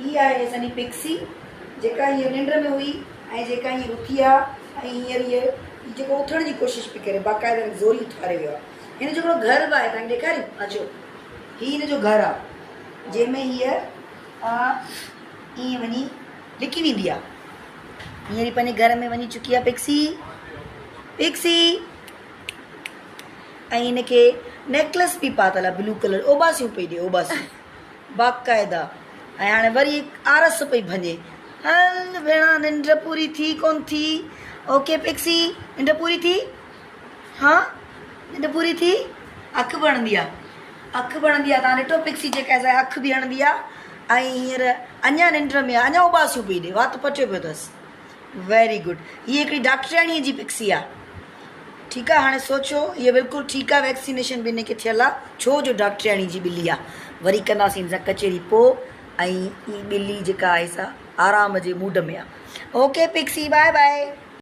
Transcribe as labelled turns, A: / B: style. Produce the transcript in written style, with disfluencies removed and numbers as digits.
A: هي آهي اسان جي پڪسي جيڪا هينئر ننڊ ۾ هئي ۽ جيڪا هينئر اٿي آ ۽ هينئر هيء جيڪو اٿڻ جي ڪوشش پئي ڪري، باقاعده هن زوري اٿاريو ويو آ. هن جو هڪڙو گهر به آهي، توهان کي ڏيکاريون؟ اچو. هي هن جو گهر آ، جنهن ۾ هيء ائين وڃي لڪي ويندي آ. هينئر هي پنهنجي گهر ۾ وڃي چڪي آ پڪسي. پڪسي! ۽ هن کي نيڪلس به پاتل آ بلو ڪلر، اوٻاسيون پئي ڏي، اوٻاسيون. باقاعده ۽ هاڻي وري آرس پئي ڀڃي. هل ڀيڻا ننڊ پوري ٿي ڪونه ٿي. اوڪي پڪسي ننڊ پوري ٿي؟ ها ننڊ پوري ٿي؟ اک به هڻندي آ. اک به هڻندي آ. توهان ڏٺو پڪسي جيڪا سا اک به هڻندي آ ۽ هينئر اڃا ننڊ ۾ آ اڃا اوٻاسيون پئي ڏي. وات پٽيو پيو اٿس. ويري گڊ هي هڪڙي ڊاڪٽرياڻي جي پڪسي آ. ٺيڪ آ هاڻي سوچيو هيء بلڪل ٺيڪ آ ويڪسينيشن به هن کي ٿيل آ ڇو جو ڊاڪٽرياڻي جي ٻلي آ وري ڪنداسين هن سان ڪچهري پو ۽ هي ٻلي جيڪا آهي سا آرام جي موڊ ۾ آ اوڪي پڪسي باء باء.